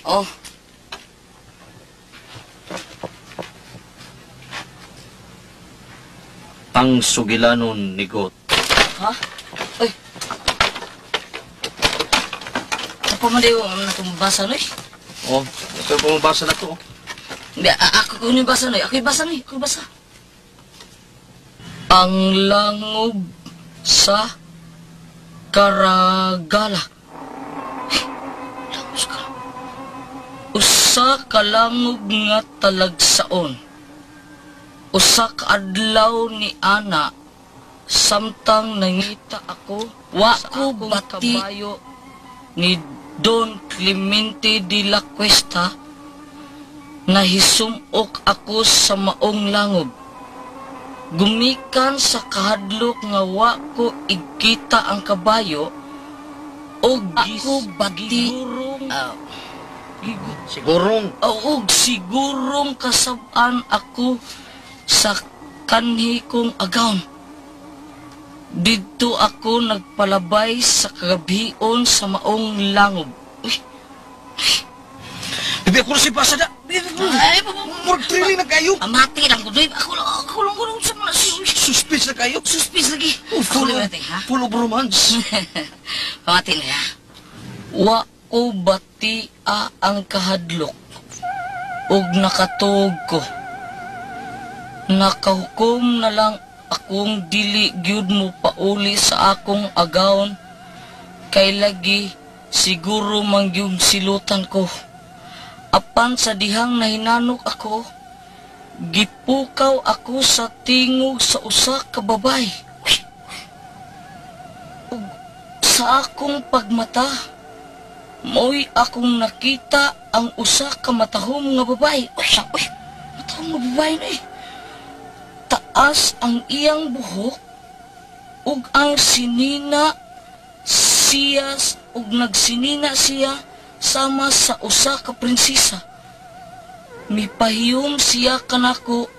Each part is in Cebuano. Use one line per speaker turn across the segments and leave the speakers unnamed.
Oh.
Ang sugilanon ni Got.
Ha? Uy. Ako man di ko natong basa, noy.
Oh, ito po mabasa na to.
Hindi, ako ko yung basa, noy. Ako yung basa, noy. Ako yung basa. Ang langob sa Karagala. Ay, langob sa Karagala. Usa ka langob nga talagsaon. Usa ka adlaw ni Ana, samtang nangita ako, wa ko bati ni Don Clemente de la Cuesta, nahisumok ako sa maong langob. Gumikan sa kahadlok nga wa ko igkita ang kabayo, og ako bati
sigurong
og sigurong kasab-an ako sa kanhi kong agawn. Didto ako nagpalabay sa kagabion sa maong langob. Uy!
Bibi, ako na si Basa na!
Ay,
murag thrilling na kayo!
Amati lang ko, babe. Ako lang ko sa mga
Suspense na kayo!
Suspense lagi!
Oh, full of romance!
Pamati na, ha? Wa ko batia ang kahadlok og nakatuog ko. Nakahukom na lang akong dili gyud mo pauli sa akong agawon kay lagi siguro mangyug silutan ko. Apan sa dihang nahinanok ako, gipukaw ako sa tingog sa usa ka babay. Ug sa akong pagmata, mo'y akong nakita ang usa ka matahom nga babay. Uy, uy, matahom nga babay na eh. Taas ang iyang buhok ug ang sinina siya ug nagsinina siya sama sa usa ka prinsesa. Mipahiyom siya kanako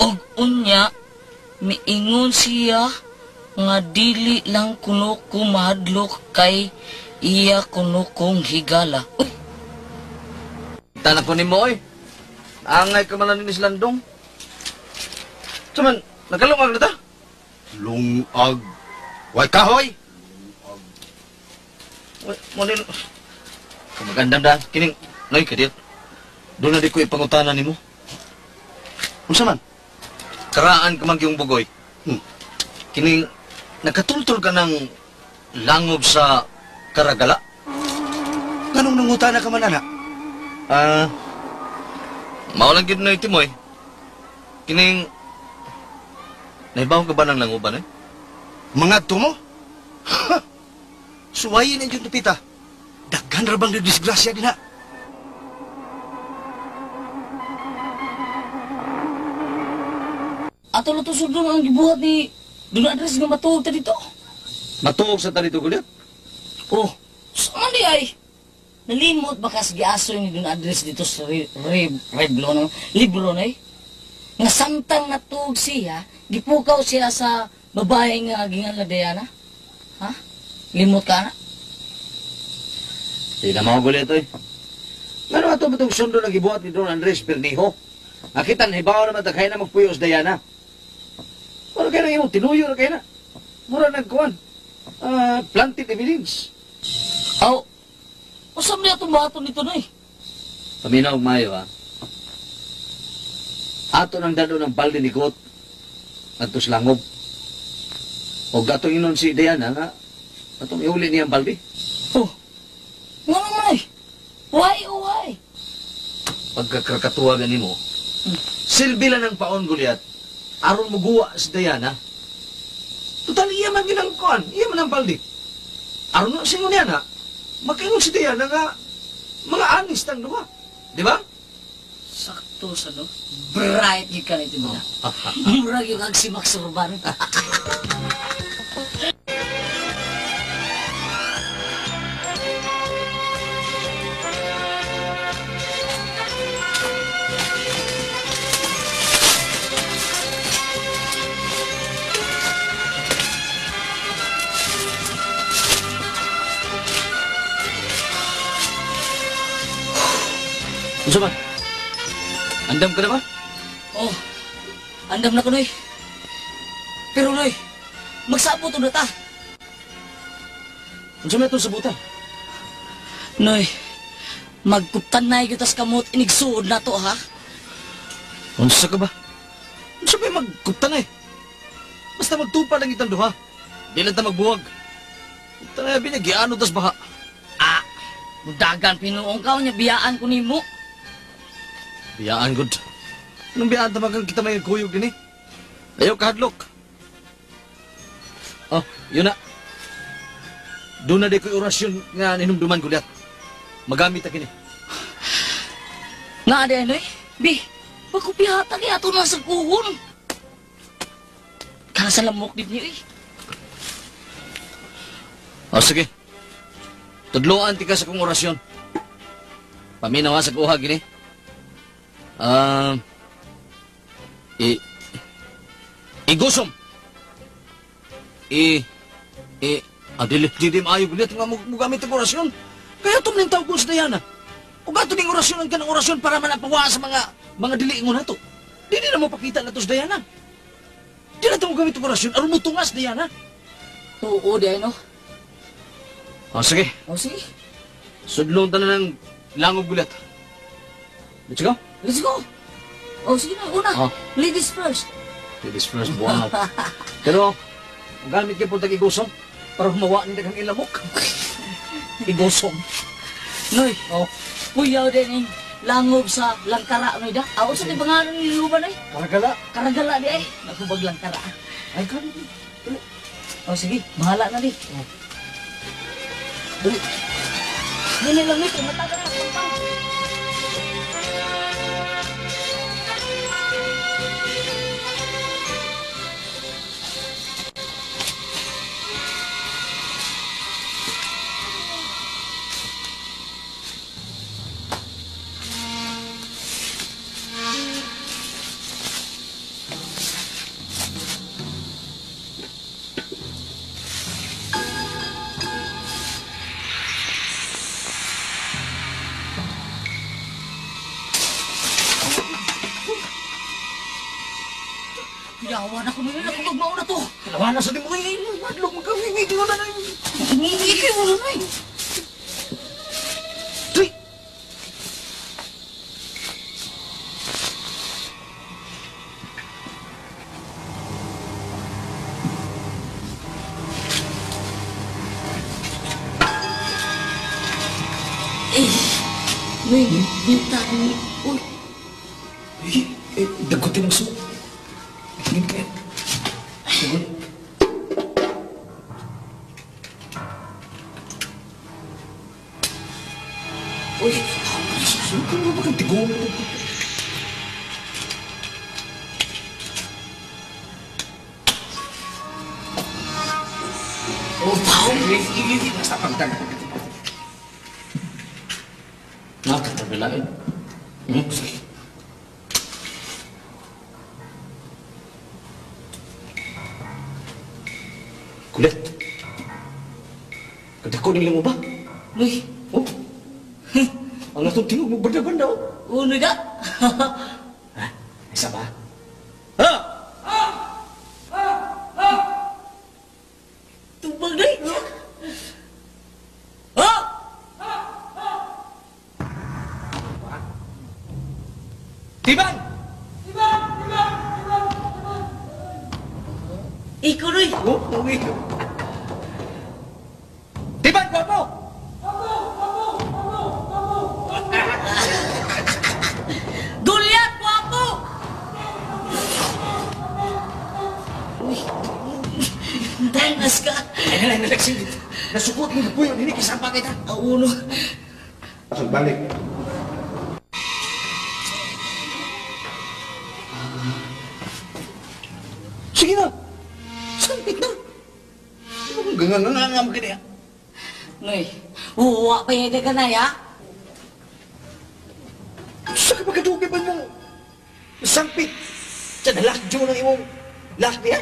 ug unya miingon siya nga dili lang kuno ko mahadlok kay iya kuno kong higala. Uy!
Tanak ko nimo oy. Angay ka man ni Landong. Saman, nagalungag na ta?
Lungag. Way kahoy!
Lungag. Magandang daan. Kining, noy, kadiyot. Doon na di ko ipangutanan nimo. Unsa man? Karaan ka man yung bugoy. Kining, nakatultol ka ng langob sa Karagala?
Ganong nangutana ka man, anak?
Maulang gid na itimoy. Kining, naibaw ka ba ng langoban eh?
Mga tumo? Ha! Suwayin ang dyan tupita. Daghan ra bang disgrasya din ha?
Ato na to sundong ang gibuhat ni Don Andres nga matuog ta dito.
Matuog sa ta dito, Goliath?
Oh, saan di ay? Nalimot ba kas giasoy ni Don Andres dito sa reblo no? Libro na eh. Nga samtang natuog siya, gipukaw siya sa babae nga gingan Diana. Ha? Limot ka na?
Di na mga Goliath eh. Ngano ato ba itong sundo na gibuhat ni Don Andres Bernijo? Nakita na, hibaw naman taghay na magpuyo sa Diana. Mura kayo na imong tinuyo na kayo na. Mura nagkuhan. Planted evidence.
Aw, usam niya itong bato nito na eh.
Paminaw mayo ha. Ato nang dalo ng balde ni Got adto sa langob. O gatong inon si Diana nga atong ihuli niya ang balde.
Oh, nga naman eh. Why, oh why?
Pagkakrakatuwa gani mo, silbi lang ng paon, Goliath, aron muguwa si Diana. Total, iya man ginang kuan, iya man ang balde. Aron na singon niya na, makaingon si Diana nga mga anis tang duha. Di ba?
Sakto sa no? Bright yung ka nito mo na. Murag yung ag si Max Urban.
Unsa man? Andam ka na ba?
Oh, andam na ko, Noy. Pero, Noy, magsabot na ta.
Unsa man itong sabutan?
Noy, magkuptan na ikitas kamot inigsuod na to, ha?
Unsa ka ba? Unsa ba magkuptan eh? Basta magtupa lang itang duha. Di lang ta magbuwag. Tanay, binagiano tas baha.
Ah, mudagan pinuong ka, niya biyaan ko nimo.
Biyaan, good. Anong biyaan tamagang kita may kuyog din eh? Ayaw kahadlok. Oh, yun na. Doon na di ko'y orasyon nga ninumduman ko liat. Magamit na kini.
Nga di, Noy. Bi, magkupihata kaya ito na sa kuhon. Kana sa lamok din niyo eh.
Oh, sige. Tudloan ti ka sa kong orasyon. Paminaw ha sa kuha, gini. Igusom. Dili, dili maayo gulit nga mugamit ang orasyon. Kaya tumning tawag ko sa Diana. O gato ning orasyon ang kanang orasyon para man apawa sa mga dili ingon nato. Dili na mo pakita na to sa Diana. Di na ito mugamit ang orasyon aron mo tungas Diana.
Oo, di ay no.
O, sige.
O, sige.
Sudlong ta na ng langob gulit. Let's go.
Let's go. O, sige na. Una.
Oh.
Ladies first.
Ladies first, wow. Pero, gamit kayo punta igusom para humawa ni daghang ilamok. Igusom.
Noy,
Oh.
kuyaw din yung langob sa langkara, Noy, da. Ako sa di pangalan ni Luba, Noy?
Karagala.
Karagala di ay. Nakubag langkara.
Ay, kami. Dali.
O, sige. Bahala na di.
Oh. Dali.
Dili lang, Noy. Mata ka na. Pangpang. Yawan ako ngayon, ako magmauna to.
Kalawa na sa di mo, ay, madlog, magkawingig mo na na.
Ngingigil mo na na.
Tuy!
Eh, may bintang ni... Uy!
Eh, dagutin ang suot. Tingin kayo. Dagot.
Uy!
Sino ka ba kang tigong?
Oh, tao!
Basta pagdag. Nakatabilain. Sige. Kulit. Kadako nila mo ba?
Uy!
Oh. Ang atong tingog mo banda-banda oh.
Uno da!
Ha? Isa ba? Ha?
Tubag na eh! Ha?
Tiban!
Ikaw, Noy!
Oh, uwi. Tiban, gwapo!
Goliath, gwapo! Uy! Danas ka!
Ay, nalay, nalagsing. Nasukot mo puyo, hindi kisama kita.
Ang uno.
Balik.
Sige na. Sampit na. Ganganganga mo kini.
Noy, uwa pa yun ka na, ya?
Sa ka pagkadugi ba mo? Sampit. Sa nalakjo ng imong lak niya.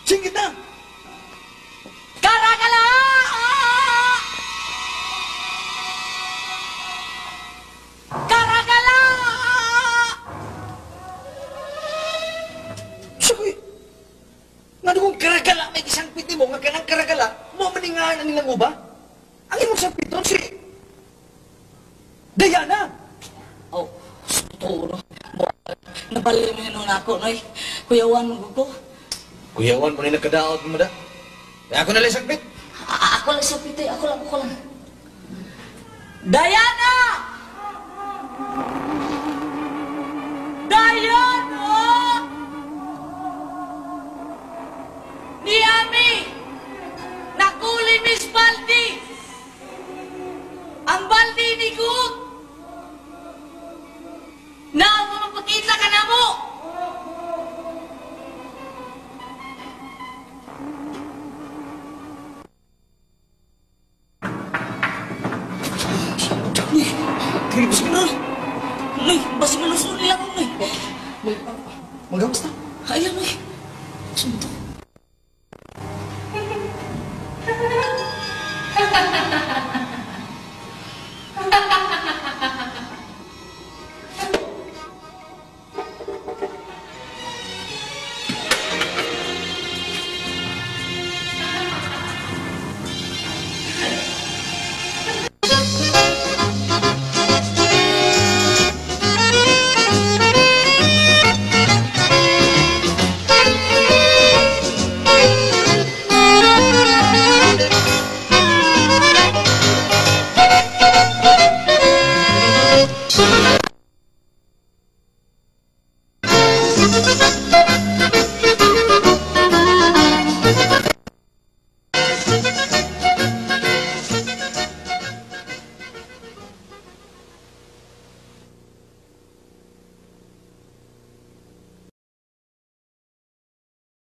Sige na.
Karakala!
ang ilang uba. Ang imong sapiton si Diana.
Oh, totoo no. Nabali mo yun ako, noy. Kuyawan mo ko.
Kuyawan mo ni nagkadaot mo da. Kaya ako na lang sagpit.
Ako lang sa pitoy, ako lang, ako lang. Diana! Diana! Niami! Nakuli Miss Baldi! Ang baldi ni Gut! Now, mapakita ka na mo! Uy,
Dili ba siguro?
Noy, basi malusog nila ko, Noy.
Magawas na.
Ayan, Noy. Sundo.